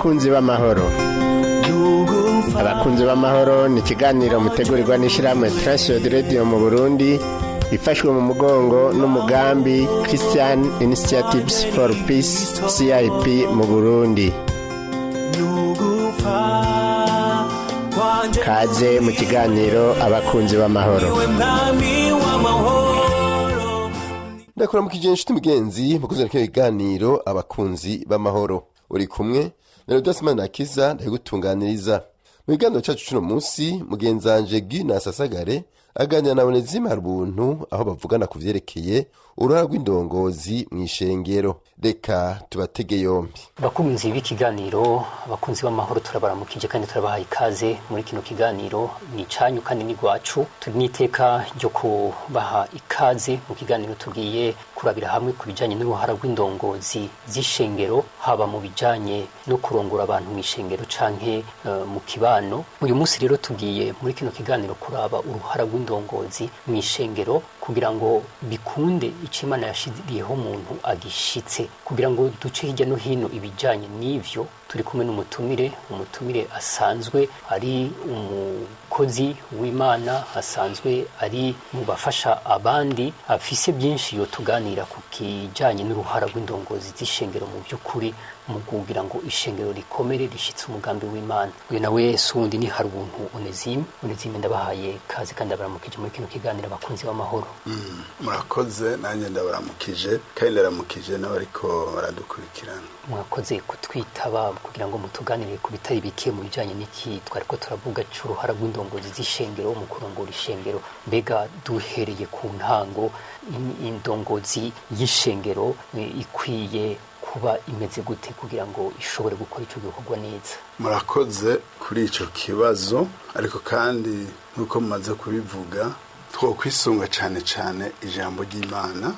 Abakunzi b'amahoro, Abakunzi b'amahoro ni ikiganiro mutegurirwa n'ishyirahamwe Transworld Radio mu Burundi, ifashwe mu mugongo n'umugambi Christian Initiatives for Peace, CIP, mu Burundi. Kaze mu kiganiro Abakunzi b'amahoro. Ndakuramukije inshuti mugenzi mukunzi na kino kiganiro Abakunzi b'amahoro. Uri kumwe na Rudasimana Akiza, ndabigutunganiriza. Mu kiganiro cacu cuno munsi, mugenzanje Gi na Sasagare aganira na Onezime Harubuntu, aho bavugana ku vyerekeye uruhara rw'indongozi mw'ishengero. Reka tubatege yombi. Abakunzi b'ikiganiro Abakunzi b'amahoro, turabaramukije kandi turabahaye ikaze muri kino kiganiro. Ni icanyu kandi ni rwacu. Turi n'iteka ryo kubaha ikaze mu kiganiro tugiye kurabira hamwe ku bijanye n'uruhara rw'indongozi z'ishengero, haba mu bijanye no kurongora abantu mu ishengero canke mu kibano. Uyu munsi rero tugiye muri kino kiganiro kuraba uruhara rw'indongozi mu ishengero, kugira ngo bikunde ico Imana yashiriyeho umuntu agishitse. Kugira ngo duce hirya no hino ibijanye n'ivyo, turi kumwe n'umutumire, umutumire asanzwe ari umukozi w'Imana, asanzwe ari mu bafasha abandi, afise byinshi yotuganira ku kijanye n'uruhara rw'indongozi z'ishengero mu by'ukuri mu kugira ngo ishengero rikomere, rishitse umugambi w'Imana. Uyu nawe si uwundi, ni Harubuntu Onezime. Onezime, ndabahaye kaze kandi abaramukije muri kino kiganiro Abakunzi b'amahoro. Murakoze, nanjye ndabaramukije kandi ndaramukije n'abariko baradukurikirana. Mwakoze kutwitaba kugira ngo mutuganire ku bitari bike mu bijanye n'iki twariko turavuga c'uruhara rw'indongozi z'ishengero mu kurongora ishengero. Mbega duhereye ku ntango, indongozi y'ishengero ikwiye kuba imeze gute kugira ngo ishobore gukora ico gikorwa neza? Murakoze kuri ico kibazo, ariko kandi nk'uko mumaze kubivuga, twokwisunga cane cane ijambo ry'Imana,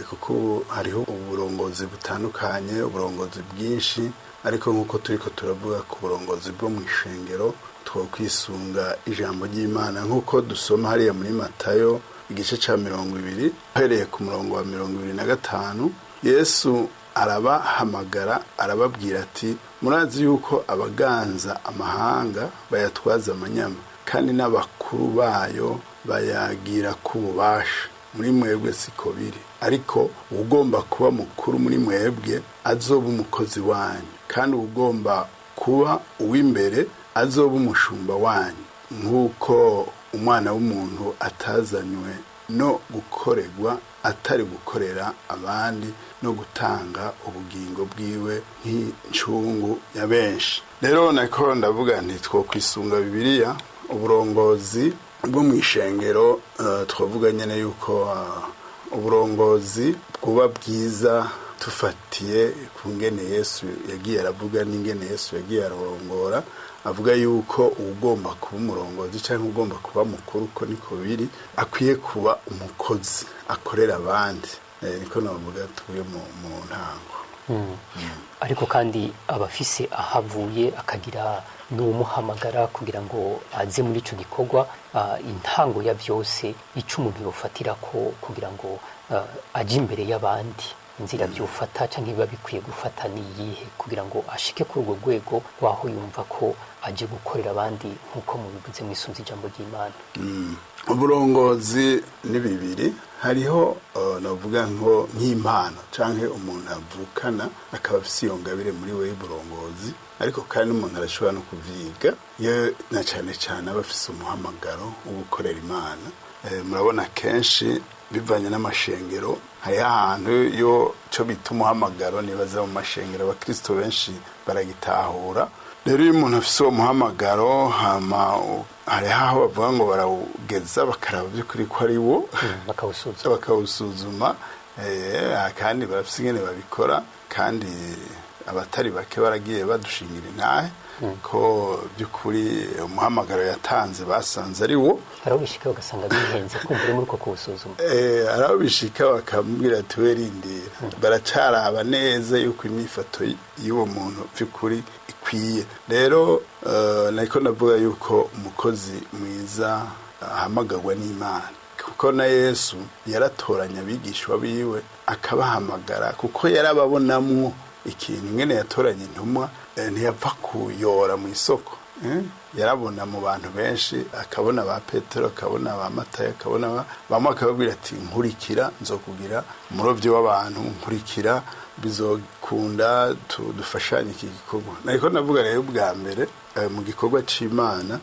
kuko ubu hariho uburongozi butandukanye, uburongozi bwinshi, ariko nk'uko turiko turavuga ku burongozi bwo mu ishengero, twokwisunga ijambo ry'Imana nk'uko dusoma hariya muri Matayo igice ca 20, uhereye ku murongo wa 25. Yesu arabahamagara, arababwira ati: "Murazi yuko abaganza amahanga bayatwaza amanyama, kandi n'abakuru bayo bayagira ku bubasha. Muri mwebwe siko biri, ariko ugomba kuba mukuru muri mwebwe azoba umukozi wanyu, kandi ugomba kuba uw'imbere azoba umushumba wanyu, nk'uko Umwana w'umuntu atazanywe no gukorerwa, atari gukorera abandi no gutanga ubugingo bwiwe nk'incungu ya benshi." Rero nako ndavuga nti twokwisunga Bibiliya. Uburongozi bwo mu ishengero, twavuga nyene yuko uburongozi bwuba bwiza tufatiye ku ngene Yesu yagiye aravuga n'ingene Yesu yagiye ararongora. Avuga yuko ugomba kuba umurongozi cyangwa ugomba kuba mukuru, ko niko biri, akwiye kuba umukozi akorera abandi. Niko navuga tuvuye mu ntango. Ariko kandi abafise ahavuye, akagira n'uwumuhamagara kugira ngo aze muri ico gikorwa, intango ya vyose, ico umuntu yofatira ko kugira ngo aje imbere y'abandi, inzira vyofata canke biba bikwiye gufata ni iyihe kugira ngo ashike kuri urwo rwego rwaho yumva ko aje gukorera abandi, nk'uko mubivuze mwisunze ijambo ry'Imana? Uburongozi ni bibiri. Hariho navuga nko nk'impano canke umuntu avukana, akaba afise iyo ngabire muri we y'uburongozi, ariko kandi umuntu arashobora no kuvyiga iyo na cane cane aba afise umuhamagaro wo gukorera Imana. Murabona kenshi bivanye n'amashengero, hariho ahantu yo cyo bita umuhamagaro, nibaza mu mashengero abakristo benshi baragitahura. Rero iyo umuntu afise uwo muhamagaro, hama hariho aho bavuga ngo barawugeza, bakaraba by'ukuri ko ari wo. Bakawusuzuma. Bakawusuzuma, kandi barafise ingene babikora, kandi abatari bake baragiye badushingira intahe ko by'ukuri umuhamagaro yatanze basanze ari wo. Hari aho bishika bagasanga bihenze, kumva uri muri uko kuwusuzuma. Hari aho bishika bakamubwira ati: "We rindira, baracaraba neza yuko imyifato y'uwo muntu by'ukuri ikwiye." Rero nariko ndavuga yuko umukozi mwiza ahamagarwa n'Imana, kuko na Yesu yaratoranya abigishwa biwe akabahamagara, kuko yarababonamwo. Ikintu ingene yatoranya intumwa, ntiyapfa kuyora mu isoko. Yarabona mu bantu benshi, akabona ba Petero, akabona ba Matayo, akabona bamwe, akababwira ati: "Nkurikira, nzokugira umurobyi w'abantu, nkurikira, bizokunda, dufashanye iki gikorwa." Nariko navuga rero bwa mbere, mu gikorwa c'Imana,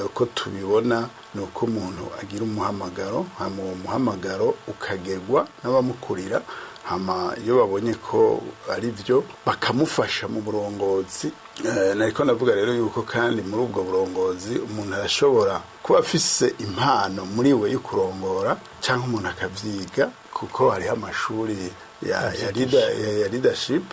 uko tubibona ni uko umuntu agira umuhamagaro, hama uwo muhamagaro ukagerwa n'abamukurira, hama iyo babonye ko ari byo bakamufasha mu burongozi. Nariko navuga rero yuko kandi muri ubwo burongozi umuntu arashobora kuba afise impano muri we yo kurongora, cyangwa umuntu akavyiga, kuko hariho amashuri ya leadership.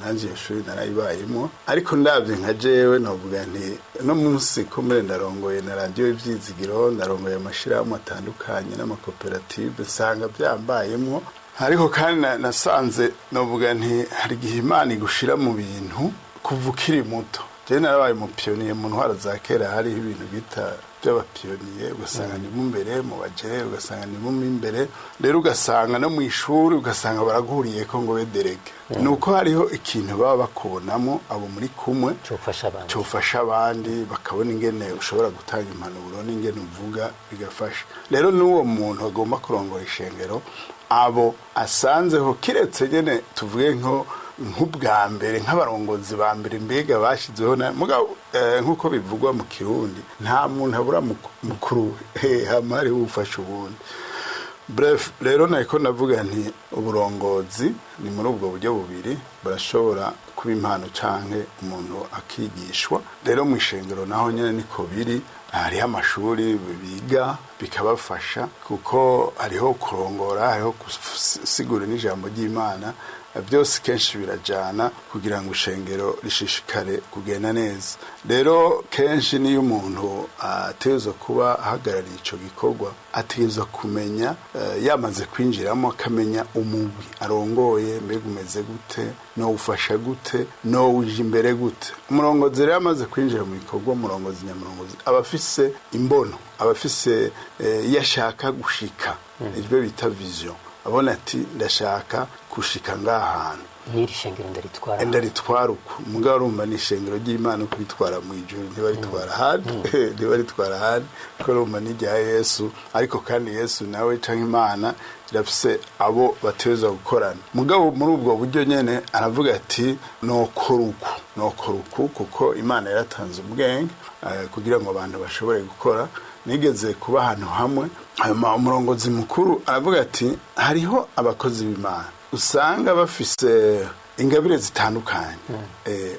Nanjye iyo shuri narayibayemo, ariko ndabye nka jewe novuga nti no munsi ko mbere ndarongoye na radiyo Ivyizigiro, ndarongoye amashirahamwe atandukanye n'amakoperative, nsanga byambayemwo. Ariko kandi nasanze novuga nti hari igihe Imana igushira mu bintu kuva ukiri muto. Jewe narabaye umupiyoniye mu ntwaro za kera, hariho ibintu bita by'abapiyoniye, ugasanga ndimo imbere mu bajere, ugasanga ndimo imbere rero, ugasanga no mu ishuri ugasanga baraguhuriye ko ngo bederege. Ni uko hariho ikintu baba bakubonamo abo muri kumwe cofasha abandi, cofasha abandi, bakabona ingene ushobora gutanga impanuro n'ingene uvuga bigafasha. Rero n'uwo muntu agomba kurongora ishengero, abo asanzeho, kiretse nyene tuvuge nko nk'ubwa mbere nk'abarongozi ba mbere mbega bashyizweho na mugabo, nk'uko bivugwa mu Kirundi, nta muntu abura mukuru we, hama hariho ufasha ubundi. Bref, rero nariko ndavuga nti uburongozi ni muri ubwo buryo bubiri, burashobora kuba impano canke umuntu akigishwa. Rero mu ishengero naho nyene niko biri, hariho amashuri biga bikabafasha, kuko hariho kurongora, hariho gusigura n'ijambo ry'Imana, byose kenshi birajana kugira ngo ishengero rishishikare kugenda neza. Rero kenshi niyo umuntu ategerezwa kuba ahagarariye ico gikorwa, ategerezwa kumenya, yamaze kwinjiramo, akamenya umugwi arongoye mbega umeze gute, nowufasha gute, nowuja imbere gute. Umurongozi rero amaze kwinjira mu gikorwa, umurongozi nyamurongozi aba afise imbono, aba afise iyo ashaka gushika, ibyo bita vision, abona ati: "Ndashaka gushika ngaha hantu." N'iri shengero ndaritwara. Ndaritwara uko. Mugabo urumva ni ishengero ry'Imana, kuritwara mu ijuru ntibaritwara ahandi, ntibaritwara ahandi, kuko urumva ni irya Yesu. Ariko kandi Yesu nawe canke Imana irafise abo bategerezwa gukorana. Mugabo muri ubwo buryo nyene aravuga ati: "Nokora uku, nokora uku," kuko Imana yaratanze ubwenge kugira ngo abantu bashobore gukora. Nigeze kuba ahantu hamwe, hanyuma umurongozi mukuru aravuga ati: "Hariho abakozi b'Imana usanga bafise ingabire zitandukanye,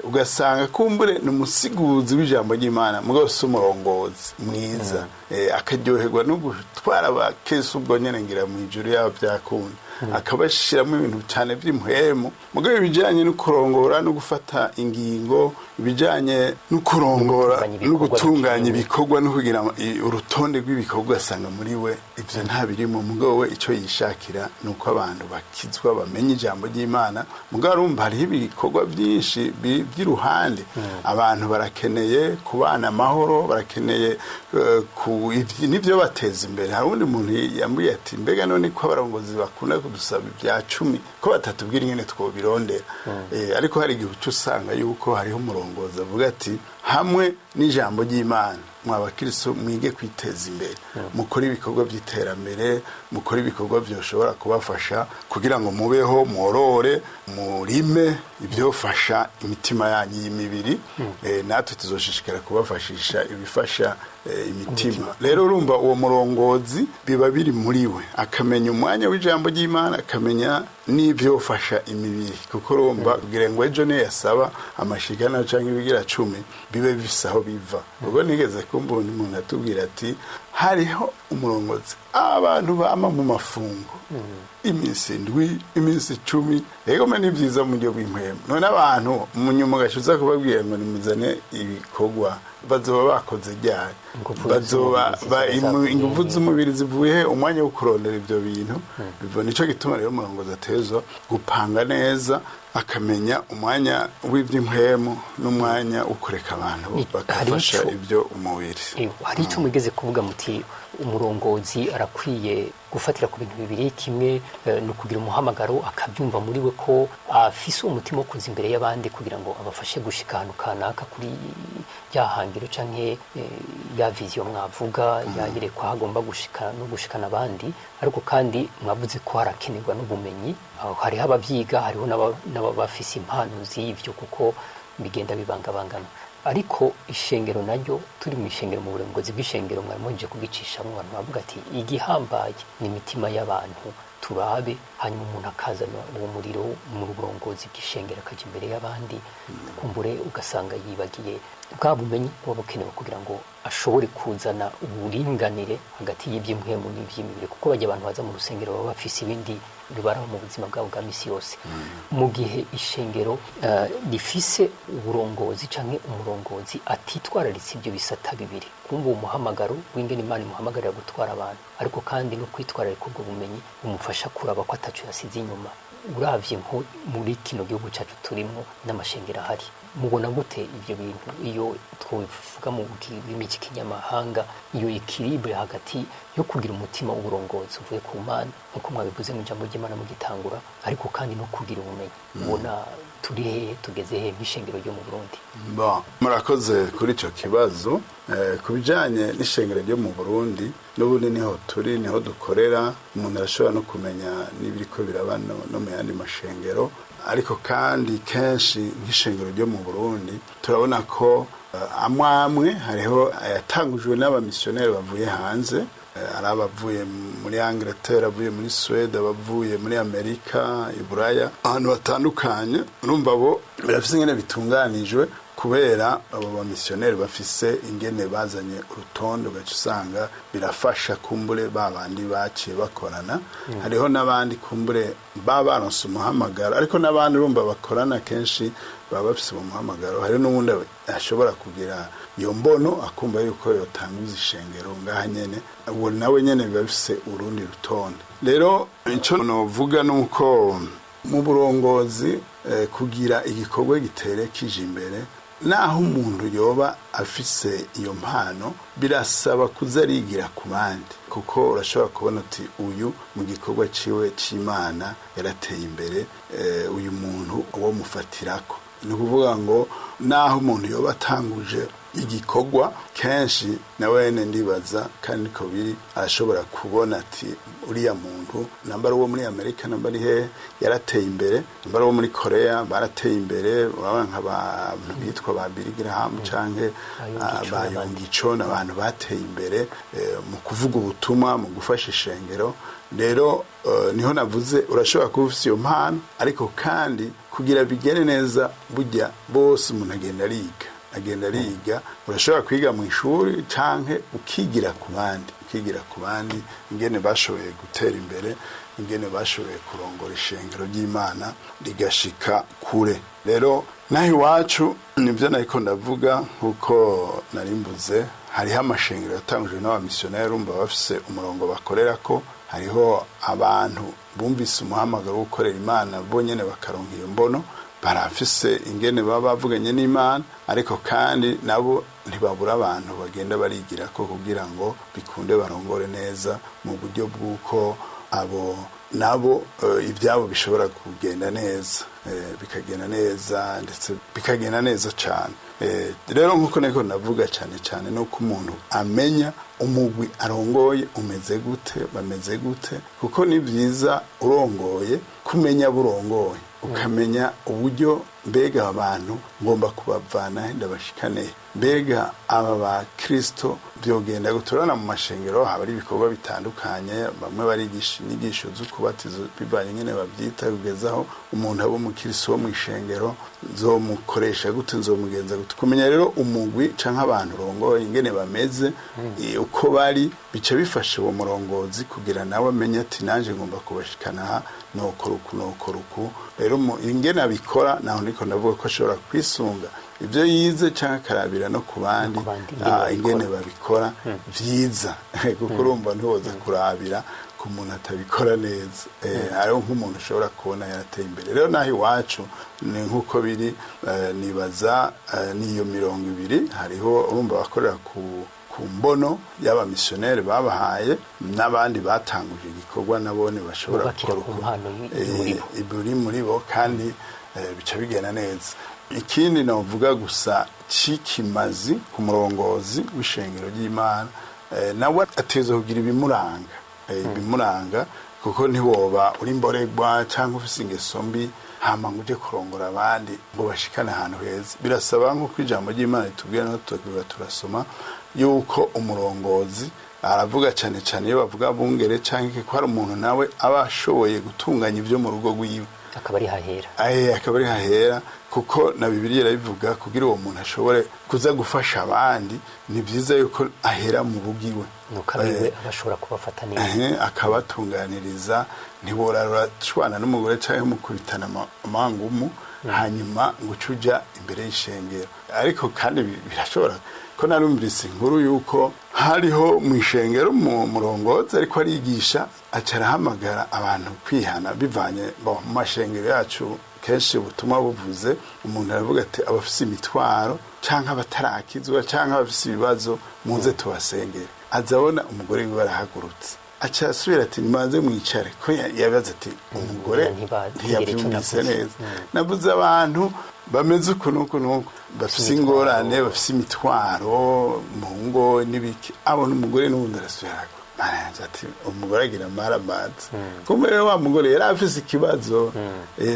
ugasanga kumbure ni umusiguzi w'ijambo ry'Imana, mugabo si umurongozi mwiza, akaryoherwa no gutwara abakristo ubwo nyene ngira mu ijuru yaba byakunda, akabashiramo ibintu cyane by'impwemu, mugabo ibijanye no kurongora no gufata ingingo, ibijanye no kurongora gutunganya no ibikorwa gutunganya bikenewe. ibikorwa no kugira urutonde rw'ibikorwa, ugasanga muri we ibyo nta birimo. Mugabo we icyo yishakira ni uko abantu bakizwa, bamenya ijambo ry'Imana. Mugabo urumva hariho ibikorwa byinshi by'iruhande, abantu barakeneye kubana amahoro, barakeneye n'ibyo bateza imbere. Hari uwundi muntu yambwiye ati: "Mbega none ko abarongozi bakunda kudusaba ibya cumi, ko batatubwira ingene twobirondera?" Ariko hari igihe uca usanga yuko hariho umurongozi avuga ati: "Hamwe n'ijambo ry'Imana, mwa bakristo, mwige kwiteza imbere, mukore ibikorwa by'iterambere, mukore ibikorwa byoshobora kubafasha kugira ngo mubeho, mworore, murime ibyofasha imitima yanyu y'imibiri. Natwe tuzoshishikara kubafashisha ibifasha imitima." Rero urumva uwo murongozi biba biri muri we, akamenya umwanya w'ijambo ry'Imana, akamenya n'ibyofasha imibiri, kuko urumva kugira ngo ejo niyo yasaba amashigana cyangwa ibigira cumi bibe bifise aho biva. Ubwo nigeze kumva undi muntu atubwira ati: "Hariho umurongozi abantu bama mu mafungo iminsi 7, iminsi 10." Yego mbe ni byiza mu buryo bw'impwemu, none abantu mu nyuma ugasha kubabwira ngo nimuzane ibikorwa, bazoba bakoze ryari? Ingufu Bazoba z'umubiri ziba zavuye ingufu he? z'umubiri zivuye he? Umwanya wo kurondera ibyo bintu biva. Nico gituma rero umurongozi atezwa gupanga neza, akamenya umwanya w'iby'impwemu n'umwanya wo kureka abantu Hari bagafasha ico ibyo umubiri. Hari icyo mugeze kuvuga muti umurongozi Arakwiye gufatira ku bintu bibiri. Kimwe ni ukugira umuhamagaro, akabyumva muri we ko afise umutima wo kuza imbere y'abandi kugira ngo abafashe gushika ahantu kanaka kuri ya hangiro canke ya vision mwavuga, yayerekwa aho agomba gushika no gushikana abandi. Ariko kandi mwavuze ko harakenerwa n'ubumenyi. Aho hariho abavyiga, hariho n'abafise impano z'ivyo, kuko bigenda bibangabangana. Ariko ishengero naryo, turi mu ishengero, mu burongozi bw'ishengero, mwari muje kugicishamwo, abantu bavuga ati igihambaye ni imitima y'abantu, turabe. Hanyuma umuntu akazana uwo muriro mu burongozi bw'ishengero, akaja imbere y'abandi, kumbure ugasanga yibagiye bwa bumenyi buba bukenewe kugira ngo ashobore kuzana uburinganire hagati y'iby'impwemu n'iby'imibiri, kuko bajya abantu baza mu rusengero baba bafise ibindi bibaraho mu buzima bwabo bwa misi yose. Mu gihe ishengero rifise uburongozi canke umurongozi atitwararitse ibyo bisata bibiri, kumva uwo muhamagaro w'ingene Imana imuhamagarira gutwara abantu, ariko kandi no kwitwararika ubwo bumenyi bumufasha kuraba ko ataco yasize inyuma. Uravye nko muri kino gihugu cacu turimwo n'amashengero ahari, mubona gute ibyo bintu, iyo twobivuga mu kirimi cy'ikinyamahanga, iyo équilibre hagati yo kugira umutima w'uburongozi uvuye ku Mana, nk'uko mwabivuze mu ijambo ry'Imana mugitangura, ariko kandi no kugira ubumenyi? Ubona turi hehe, tugeze hehe nk'ishengero ryo mu Burundi? Bon, murakoze kuri icyo kibazo. Ku bijyanye n'ishengero ryo mu Burundi, n'ubundi niho turi, niho dukorera. Umuntu arashobora no kumenya n'ibiriko biraba no mu yandi mashengero. Ariko kandi kenshi nk'ishengero ryo mu Burundi turabona ko amwe amwe hariho ayatangujwe n'abamisiyoneri bavuye hanze, ari abavuye muri Angleterre, abavuye muri Suède, abavuye muri Amerika, i Buraya, ahantu hatandukanye. Urumva bo birafise ingene bitunganijwe, kubera abo bamisiyoneri bafise ingene bazanye urutonde, ugaca usanga birafasha kumbure ba bandi baciye bakorana. Hariho n'abandi kumbure baba baronse umuhamagaro, ariko n'abandi urumva bakorana kenshi baba bafise uwo muhamagaro. Hari n'uwundi ashobora kugira iyo mbono, akumva yuko yotanguza ishengero ngaha nyene, uwo nawe nyene biba bifise urundi rutonde. Rero ico novuga nuko mu burongozi, kugira igikorwa gitere kije imbere, naho umuntu yoba afise iyo mpano, birasaba kuza arigira ku bandi, kuko urashobora kubona uti uyu mu gikorwa ciwe c'Imana yarateye imbere, uyu muntu uwo mufatirako. Ni ukuvuga ngo naho umuntu yoba atanguje igikorwa, kenshi na wene ndibaza kandi niko biri, arashobora kubona ati uriya muntu, nambara uwo muri Amerika, nambara hehe, yarateye imbere, nambara uwo muri Korea barateye imbere. Urabona nk'abantu bitwa ba Billy Graham canke ba Yonggi Cho, n'abantu bateye imbere mu kuvuga ubutumwa, mu gufasha ishengero. Rero niho navuze, urashobora kuba ufise iyo mpano, ariko kandi kugira bigere neza, burya bose umuntu agenda ariga, agenda ariga. Urashobora kwiga mu ishuri canke ukigira ku bandi, ukigira ku bandi ingene bashoboye gutera imbere, ingene bashoboye kurongora ishengero ry'Imana rigashika kure. Rero naho iwacu nibyo nariko ndavuga, nkuko narimbuze, hariho amashengero yatangujwe n'abamisiyoneri, urumva bafise umurongo bakorerako. Hariho abantu bumvise umuhamagaro wo gukorera Imana bonyene, bakaronka iyo mbono, barafise ingene baba bavuganye n'Imana. Ariko kandi nabo ntibabura abantu bagenda barigira ko kugira ngo bikunde barongore neza, mu buryo bw'uko abo nabo ibyabo bishobora kugenda neza, bikagenda neza, ndetse bikagenda neza cyane. Rero nk'uko niko navuga, cyane cyane nuko umuntu amenya umugwi arongoye umeze gute, bameze gute, kuko ni byiza urongoye kumenya burongoye, ukamenya uburyo mbega abantu ngomba kubavana ndabashikane, mbega aba ba Kristo byogenda guturana. Mu mashengero haba ari ibikorwa bitandukanye, bamwe barigisha inyigisho z'ukubatiza bivanye nyene babyita, kugezaho umuntu aba umukristo wo mu ishengero, nzomukoresha gute, nzomugenza gute. Kumenya rero umugwi canke abantu urongoye ingene bameze, uko bari, bica bifasha uwo murongozi kugira nawe amenye ati nanje ngomba kubashikana aha, nokora uku, nokora uku. Rero ingene abikora, naho niko ndavuga ko ashobora kwisunga ibyo yize cyangwa akarabira no ku bandi ingene babikora vyiza, kuko urumva ntiwoza kurabira ku muntu atabikora neza. Hariho nk'umuntu ushobora kubona yarateye imbere. Rero naho iwacu ni nk'uko biri, nibaza n'iyo mirongo ibiri, hariho urumva bakorera ku ku mbono y'abamisiyoneri babahaye n'abandi batanguje igikorwa nabone bashobora Bubakira gukora ku uko. mpano iri muri bo. Iburi muri bo kandi bica bigenda neza. Ikindi navuga gusa c'ikimazi ku murongozi w'ishengero ry'Imana, nawe ateza kugira ibimuranga, ibimuranga, kuko ntiwoba uri mboregwa cyangwa ufise ingeso mbi hama ngo uje kurongora abandi ngo bashikane ahantu heza. Birasaba nk'uko ijambo ry'Imana ritubwira, no tukiga turasoma yuko umurongozi aravuga cyane cyane iyo bavuga bungere cyangwa ko hari umuntu nawe aba ashoboye gutunganya ibyo mu rugo rwiwe, akaba ari hahera. Aye, akaba ari hahera, kuko na Bibiliya irabivuga. Kugira uwo muntu ashobore kuza gufasha abandi, ni byiza yuko ahera mu rugo iwe. Nuko abiwe aba ashobora kubafata neza. Akabatunganiriza. Ntiworarura shwana n'umugore cyangwa mukubitana amangumu hanyuma ngo uce uja imbere y'ishengero. Ariko kandi birashobora ko narumvise inkuru yuko hariho mu ishengero mu murongozi ariko arigisha, aca arahamagara abantu kwihana bivanye bo mu mashengero yacu. Kenshi ubutumwa buvuze, umuntu aravuga ati abafise imitwaro canke abatarakizwa canke abafise ibibazo, muze tubasengere. Aza abona umugore wiwe arahagurutse, aca asubira ati nimanze mwicare, ko yabaza ati umugore ntibategere ico ntiyavyumvise navuze. neza, navuze abantu bameze uku n'uku n'uku, bafise ingorane, bafise imitwaro mu ngo n'ibiki. Abona umugore n'ubundi arasubira aragwa. Mana yanje, ati umugore agira amaramaza. Kumbe rero wa mugore yari afise ikibazo.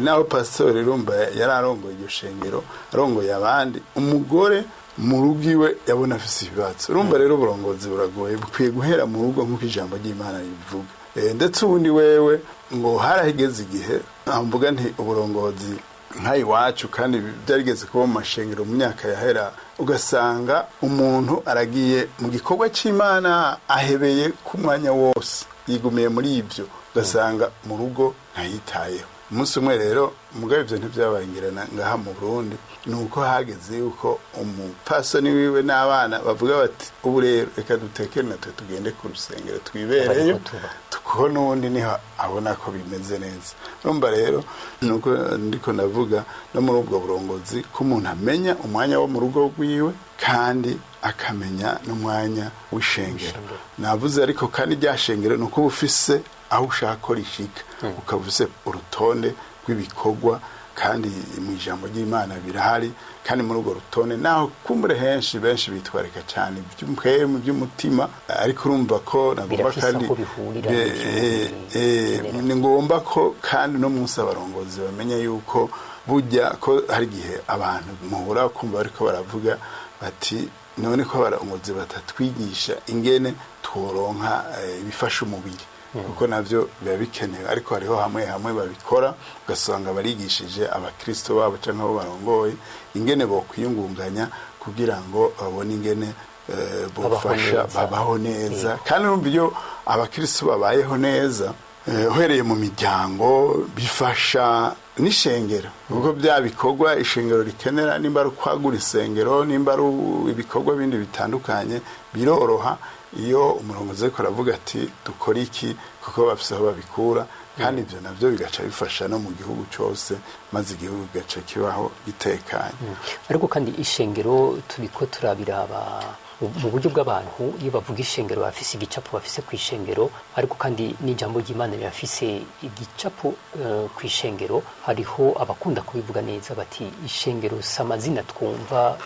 Naho pasitori urumva yari arongoye iryo shengero, arongoye abandi, umugore mu rugo iwe yabona afise ibibazo. Urumva rero uburongozi buragoye, bukwiye guhera mu rugo nk'uko ijambo ry'Imana ribivuga. Ndetse ubundi wewe ngo harahigeze igihe aho mvuga nti uburongozi nka iwacu, kandi byarigeze kuba mu mashengero mu myaka yahera, ugasanga umuntu aragiye mu gikorwa cy'Imana, ahebeye ku mwanya wose, yigumiye muri ibyo, ugasanga mu rugo ntayitayeho. Umunsi umwe rero, mugabo ibyo ntibyabaye ngirana ngaha mu Burundi, ni uko hageze yuko umupfasoni wiwe n'abana bavuga bati ubu rero reka dutekere natwe tugende ku rusengero twibereyo, Abariko tuba. kuko n'ubundi niho abona ko bimeze neza. Urumva rero nuko ndiko ndavuga no muri ubwo burongozi ko umuntu amenya umwanya wo mu rugo rwiwe kandi akamenya n'umwanya w'ishengero. W'ishengero. Navuze ariko kandi rya shengero ni uko uba ufise aho ushaka ko rishika, ukaba ufise urutonde rw'ibikorwa, kandi mu ijambo ry'Imana birahari. Kandi muri urwo rutonde naho kumbure henshi benshi bitwarika cyane iby'umpwemu, by'umutima, ariko urumva ko nagomba Birafise kandi aho bihurira n'ivyo bikenera. Ni ngombwa ko kandi no munsi abarongozi bamenya yuko burya ko hari igihe abantu muhura kumva bariko baravuga bati none ko abarongozi batatwigisha ingene tworonka ibifasha umubiri, kuko navyo biba bikenewe. Ariko hariho hamwe hamwe babikora, ugasanga barigishije abakristo babo canke abo barongoye ingene bokwiyungunganya kugira ngo babone ingene bofasha neza. babaho neza. Kandi urumva iyo abakristo babayeho neza, uhereye mu miryango, bifasha n'ishengero, kuko bya bikorwa ishengero rikenera, nimba ari ukwagura isengero, nimba ari ibikorwa bindi bitandukanye, biroroha iyo umurongozi ariko aravuga ati dukore iki, kuko bafise aho babikura. Kandi ibyo navyo bigaca bifasha no mu gihugu cose, maze igihugu kigaca kibaho gitekanye. Ariko kandi ishengero turiko turabiraba mu buryo bw'abantu, iyo bavuga ishengero bafise igicapo bafise ku ishengero, ariko kandi n'ijambo ry'Imana rirafise igicapo ku ishengero. Hariho abakunda kubivuga neza bati ishengero si amazina twumva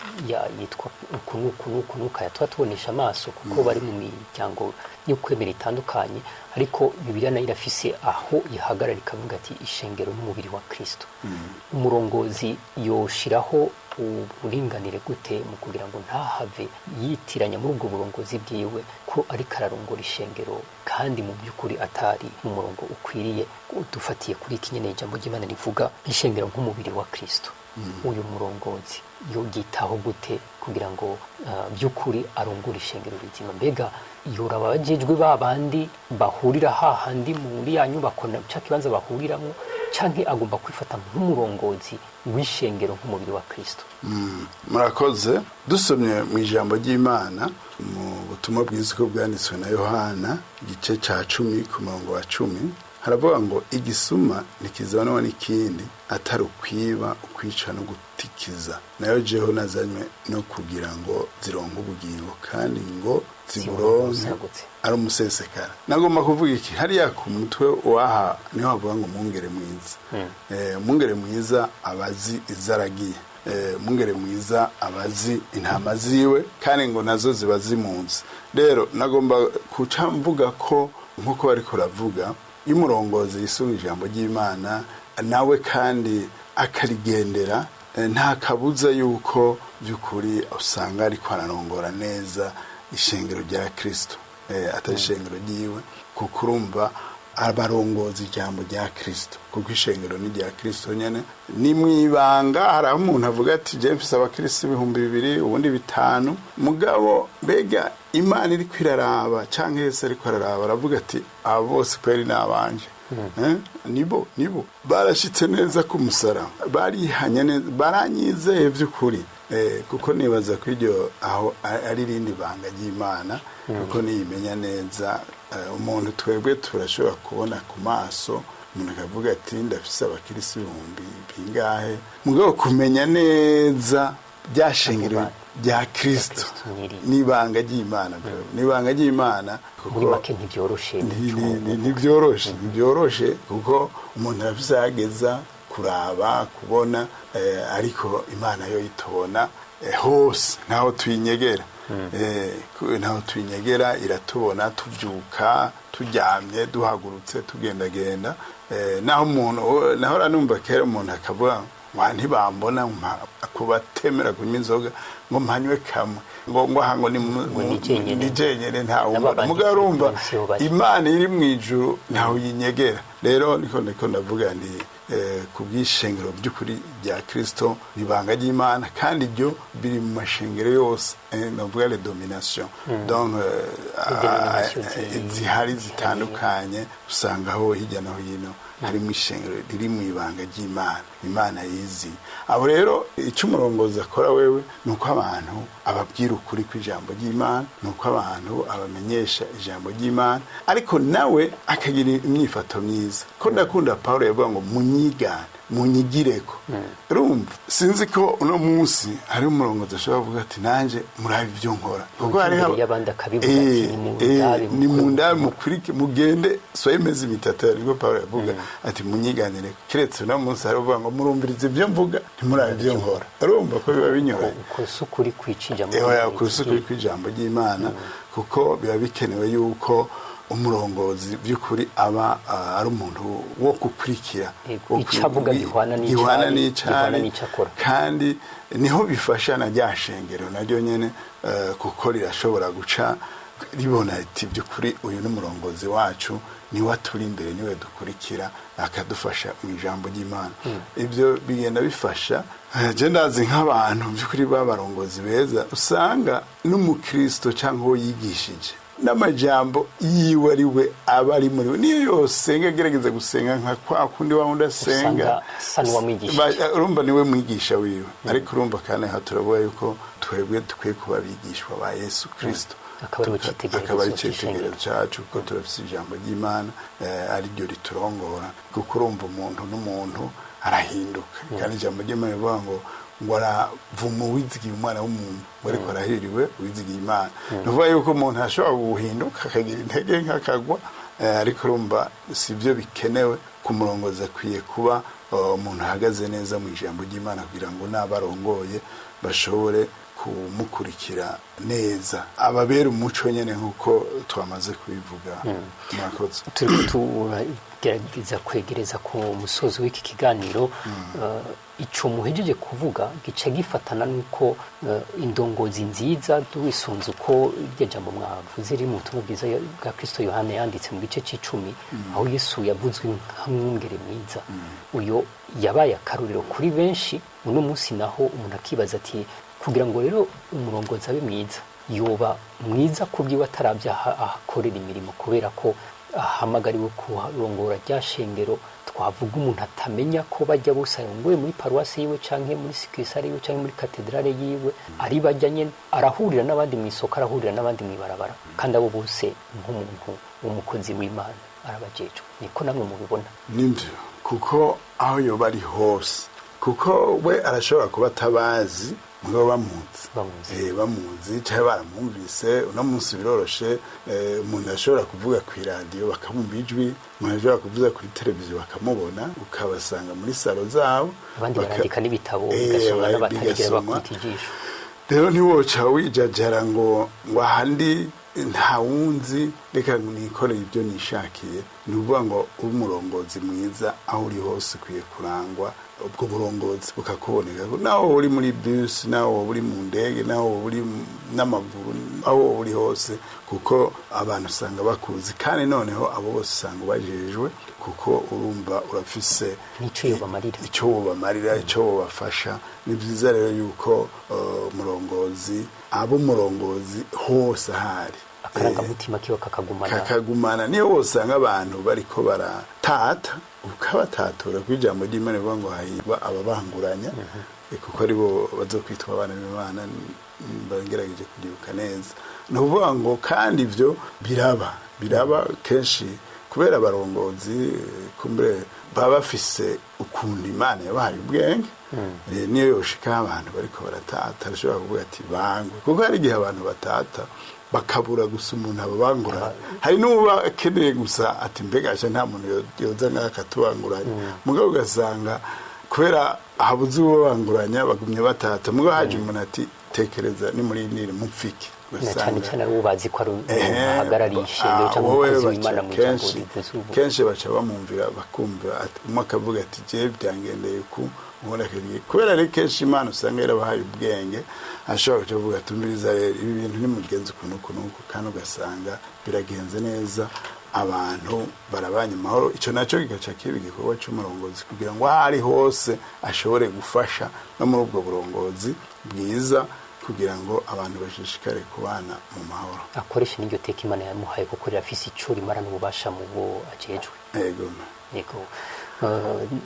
yitwa uku n'uku n'uku n'uku, aya tuba tubonesha amaso, kuko bari mu miryango yo kwemera itandukanye. Ariko Bibiliya nayo irafise aho ihagarara ikavuga ati ishengero n'umubiri wa Kristo. Umurongozi yoshiraho uburinganire gute mu kugira ngo ntahave yitiranya muri ubwo burongozi bwiwe ko ariko ararongora ishengero kandi mu by'ukuri atari mu murongo ukwiriye, dufatiye kuri iki nyene ijambo ry'Imana rivuga ishengero nk'umubiri wa Kristo? Uyu murongozi yogitaho gute kugira ngo by'ukuri arongore ishengero rizima? Mbega yoraba abajejwe ba bandi bahurira hahandi muri ya nyubako na ca kibanza bahuriramo, canke agomba kwifata nk'umurongozi w'ishengero nk'umubiri wa Kristo? Murakoze. Dusomye mu ijambo ry'Imana mu butumwa bwiza uko bwanditswe na Yohana, igice cya 10 ku murongo wa 10, Haravuga ngo igisuma ntikizanwa n'ikindi atari ukwiba, ukwica no gutikiza. Nayo jeho nazanywe no kugira ngo zironke ubugingo, kandi ngo ziburonke Zibusagutse. ari umusesekara. Nagomba kuvuga iki? Hariya ku mutwe waha niho havuga ngo umwungere mwiza. Umwungere mwiza abazi izaragiye, umwungere mwiza abazi intama ziwe, kandi ngo nazo ziba zimunze. Rero nagomba kuca mvuga ko nk'uko bariko uravuga, iyo umurongozi yisunga ijambo ry'Imana nawe kandi akarigendera, nta kabuza yuko by'ukuri usanga ariko ararongora neza ishengero rya Kristo, atari ishengero ryiwe, kuko urumva abarongozi ijambo rya Kristo, kuko ishengero ni rya Kristo nyene. Ni mwibanga hari aho umuntu avuga ati je mfise abakristo 2000, ubundi 5, mugabo mbega Imana iriko iraraba canke Yesu ariko araraba, aravuga ati abo bose kweri ni abanje. Nibo barashitse neza ku musaraba, barihanye neza, baranyizeye by'ukuri. Kuko nibaza ko iryo aho ari irindi banga ry'Imana, kuko niyimenya neza umuntu twebwe turashobora kubona ku maso, umuntu akavuga ati ndafise abakirisi ibihumbi bingahe, mugabo kumenya neza rya shengero rya Kristo Kristo nyiri. n'ibanga ry'Imana, n'ibanga ry'Imana Muri make ntibyoroshe. Ntibyoroshe, ntibyoroshe, kuko umuntu arafise aho ageza kuraba, kubona, ariko Imana yo itubona hose, ntaho tuyinyegera. Ntaho tuyinyegera, iratubona tuvyuka, turyamye, duhagurutse, tugendagenda. Naho umuntu nahora numva kera umuntu akavuga ngo ntibambona kubatemera kunywa inzoga ngo mpanywe kamwe, ngo aha ngo ni Ngo ni jenyene. ni jenyene, ntawe N'aba umbona. bandi Mugabo urumva siho bari. Imana iri mu ijuru ntawe uyinyegera. Rero niko ndavuga nti ku bw'ishengero by'ukuri rya Kristo ni ibanga ry'Imana, kandi ibyo biri mu mashengero yose, ndavuga les dominations, donc Denomination zihari zitandukanye, usanga aho hirya no hino harimo ishengero riri mu ibanga ry'Imana, Imana yizi. Abo rero icyo umurongozi akora wewe ni uko abantu ababwira ukuri kw'ijambo ry'Imana, ni uko abantu abamenyesha ijambo ry'Imana, ariko nawe akagira imyifato myiza. Ko ndakunda Paulo yavuga ngo munyigane, munyigireko. Urumva sinzi ko uno munsi hari umurongozi ashobora kuvuga ati nanjye murabe ibyo nkora, kuko Ujya hariho imbere y'abandi akabivuga ati, "Ni mu ndabe, ni mu mukore ndabe mukurike mugende soyemeze imitatu." Nibwo Paulo yavuga ati munyiganire, keretse uno munsi hari uvuga ngo murumvirize ibyo mvuga, ntimurabe ibyo nkora. Urumva ko biba binyuranye. Uko si ukuri kwica ijambo Eho ry'Imana. yakuze ukuri kw'ijambo ry'Imana, kuko biba bikenewe yuko umurongozi by'ukuri aba ari umuntu wo gukurikira, Yego, wo ico avuga gihwana n'icari, gihwana gihwana n'icari, n'ico akora. kandi niho bifasha na rya shengero naryo nyene, kuko rirashobora guca ribona iti by'ukuri uyu ni umurongozi wacu, niwe aturi imbere, niwe dukurikira, akadufasha mu ijambo ry'Imana. Ibyo bigenda bifasha. Je ndazi nk'abantu by'ukuri b'abarongozi beza, usanga n'umukristo cyangwa uwo yigishije n'amajambo yiwe ari we aba ari muri we, niyo yosenga agerageza gusenga nka kwa kundi wa wundi asenga, Usanga asa n'uwamwigishije. Urumva niwe mwigisha wiwe. Ariko urumva kandi aha turavuga yuko twebwe dukwiye kuba abigishwa ba Yesu Kristo, Akaba ari we citegererezo akaba ari c'ishengero. citegererezo cacu, kuko turafise ijambo ry'Imana, ari ryo riturongora. Kuko urumva umuntu n'umuntu arahinduka, kandi ijambo ry'Imana rivuga ngo aravuma uwizigiye umwana w'umuntu, ngo ariko arahiriwe uwizigiye Imana. Ni ukuvuga yuko umuntu ashobora guhinduka akagira intege nk'akagwa, ariko urumva si byo bikenewe ku murongozi. Akwiye kuba umuntu ahagaze neza mu ijambo ry'Imana, kugira ngo n'abo arongoye bashobore kumukurikira neza, ababera umuco nyene nk'uko twamaze kubivuga. Murakoze. Turiko turagerageza kwegereza ku musozi w'iki kiganiro. Ico muhejeje kuvuga gica gifatana n'uko indongozi nziza, duwisunze uko iryo jambo mwavuze riri mu butumwa bwiza bwa Kristo Yohana yanditse mu gice c'icumi, aho Yesu yavuzwe nk'umwungere mwiza, uyo yabaye akarorero kuri benshi. Uno munsi naho umuntu akibaza ati kugira ngo rero umurongozi abe mwiza, yoba mwiza ku bwiwe atarabya ahakorera imirimo, kubera ko ahamagariwe kurongora rya shengero twavuga, umuntu atamenya ko bajya bose arongoye muri paruwasi yiwe canke muri sikisari yiwe canke muri katedrale yiwe ari bajya nyene, arahurira n'abandi mu isoko, arahurira n'abandi mu ibarabara, kandi abo bose nk'umuntu w'umukozi w'Imana. arabajejwe. Niko namwe mubibona? Nibyo, kuko aho yoba ari hose, kuko we arashobora kuba atabazi, mugabo bamuzi. Bamuzi. Bamuzi cyangwa baramwumvise. Uno munsi biroroshe, umuntu ashobora kuvuga ku iradiyo bakamumva ijwi, umuntu ashobora kuvuga kuri televiziyo bakamubona, ukabasanga muri salo zabo. Abandi barandika n'ibitabo, bigasomwa n'abatagira bigasomwa. Bakubita ijisho. Rero ntiwoca wijajara ngo ahandi ntawunzi, reka ngo nikorere ibyo nishakiye. Ni ukuvuga ngo ube umurongozi mwiza, aho uri hose ukwiye kurangwa ubwo burongozi bukakuboneka, naho uri muri bisi, naho uri mu ndege, naho uri n'amaguru, aho uri hose, kuko abantu usanga bakuzi. Kandi noneho abo bose usanga ubajejwe, kuko urumva urafise n'ico yobamarira. Icyo wobamarira, icyo wobafasha. Ni byiza rero yuko umurongozi aba umurongozi hose ahari. Akarangamutima kiwe kakagumana. Kakagumana. Niyo wosanga abantu bariko baratata, ukabatatura ku ijambo ry'Imana rivuga ngo hahirwa ababanguranya, kuko aribo bazokwitwa abana b'Imana. Bagerageje kubyibuka neza. Ni ukuvuga ngo kandi ibyo biraba kenshi kubera abarongozi, kumbure baba bafise ukuntu Imana yabahaye ubwenge. Niyo yoshikaho abantu bariko baratata, arashobora kuvuga ati bangwe, kuko hari igihe abantu batata bakabura gusa umuntu ababangura. Hari n'uba akeneye gusa ati mbega aje nta muntu yoza ngaha akatubanguranya, mugabo ugasanga kubera habuze uwabanguranya bagumye batata. Mugabo haje umuntu ati tekereza ni muri nire mupfike. Na cyane cyane ari ubazi ko ari ahagarariye ishengero cyangwa wowe umukozi baca w'Imana mu ijambo kenshi rivuze ubu. Kenshi baca bamwumvira, bakumva umwe akavuga ati jewe byangendeye ku ubundi akagira, kubera rero kenshi Imana usanga yarabahaye ubwenge, ashobora guca avuga ati umviriza rero, ibi bintu nimugenze ukuntu uku n'uku, kandi ugasanga biragenze neza, abantu barabanye amahoro. Icyo nacyo kigaca kiba igikorwa cy'umurongozi, kugira ngo aho ari hose ashobore gufasha no muri ubwo burongozi bwiza, kugira ngo abantu bashishikare kubana mu mahoro. Akoresha n'iryo teka Imana yamuhaye, kuko rirafise ico rimara n'ububasha mu bo ajejwe. Yego. Yego.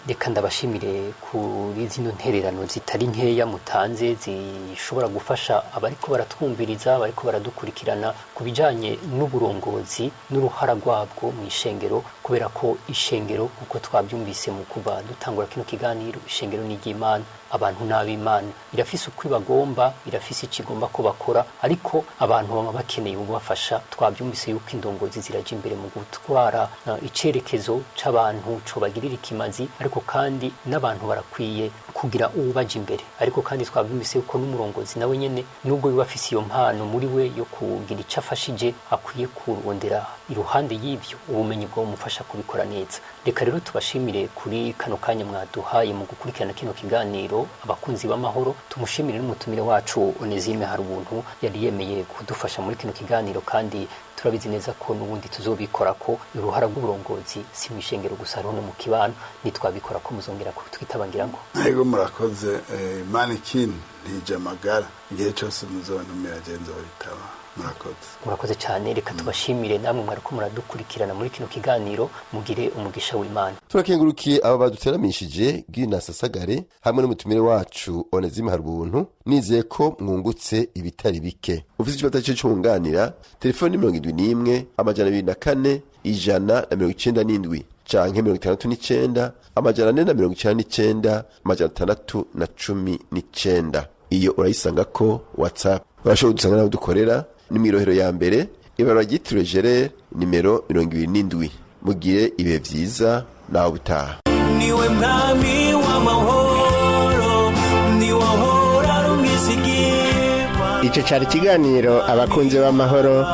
Reka ndabashimire kuri zino ntererano zitari nkeya mutanze, zishobora gufasha abariko baratwumviriza, abariko baradukurikirana ku bijanye n'uburongozi n'uruhara rwabwo mu ishengero, kubera ko ishengero, uko twabyumvise mu kuva dutangura kino kiganiro, ishengero ni iry'Imana, abantu n'ab'Imana. Irafise uko ibagomba, irafise icyo igomba ko bakora, ariko abantu baba bakeneye ububafasha. Twabyumvise yuko indongozi ziraja imbere mu gutwara icerekezo c'abantu cobagirira ikimazi, ariko kandi n'abantu barakwiye kugira uwubaja imbere. Ariko kandi twabyumvise yuko n'umurongozi nawe nyene, nubwo biba afise iyo mpano muri we yo kugira ico afashije, akwiye kurondera iruhande y'ivyo ubumenyi bwomufasha kubikora neza. Reka rero tubashimire kuri kano kanya mwaduhaye mu gukurikirana kino kiganiro Abakunzi b'Amahoro. Tumushimire n'umutumire wacu Onesime Harubuntu yari yemeye kudufasha muri kino kiganiro, kandi turabizi neza ko n'ubundi tuzobikora, ko uruhara rw'uburongozi si mu ishengero gusa, hariho no mu kibano. Nitwabikora ko muzongera kutwitabangira ngo. Ego, murakoze. Imana ikindi ntije amagara, igihe cyose muzontumira genzo bitaba. Murakoze. Murakoze cyane. Reka tubashimire namwe mwariko muradukurikirana muri kino kiganiro. Mugire umugisha w'Imana. Turakengurukiye aba baduteramishije, Gina Sasagare hamwe n'umutumire wacu Onezime Harubuntu. Nizeye ko mwungutse ibitari bike. Ufite ikibazo cyo cyunganira, telefoni 71 204 197 canke 69 499 619. Iyo urayisanga ko WhatsApp. Urashobora kudusanga n'aho dukorera, ni mw'irohero ya mbere, ibarura ryitiriwe Gerere, nimero 27. Mugire ibihe vyiza nawe utaha. Niwe mwami w'amahoro, niwe ahora ari umwizigirwa. Icyo cyari ikiganiro Abakunzi b'Amahoro,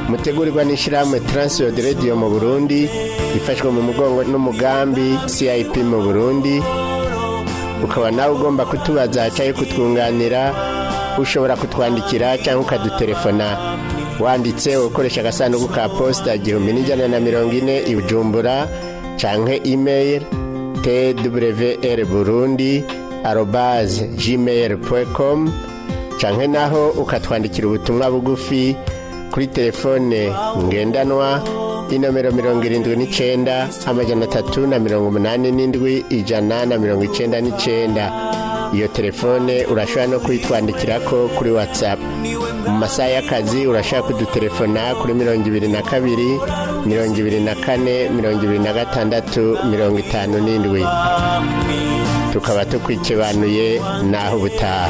mutegurirwa n'ishyirahamwe Transworld Radio mu Burundi, ifashwe mu mugongo n'umugambi CIP mu Burundi. Ukaba nawe ugomba kutubaza cyangwa kutwunganira, ushobora kutwandikira cyangwa ukadutelefona wanditse ukoresha agasanduku ka posita 1140 i Bujumbura, canke email twrburundi@gmail.com, canke naho ukatwandikira ubutumwa bugufi kuri telefone ngendanwa, inomero 79 387 199. Iyo telefone urashobora no kuyitwandikirako kuri WhatsApp. Niwe. Mu masaha y'akazi urashaka kudutelefona kuri 22 24 26 57, tukaba tukwikibanuye naho ubutaha.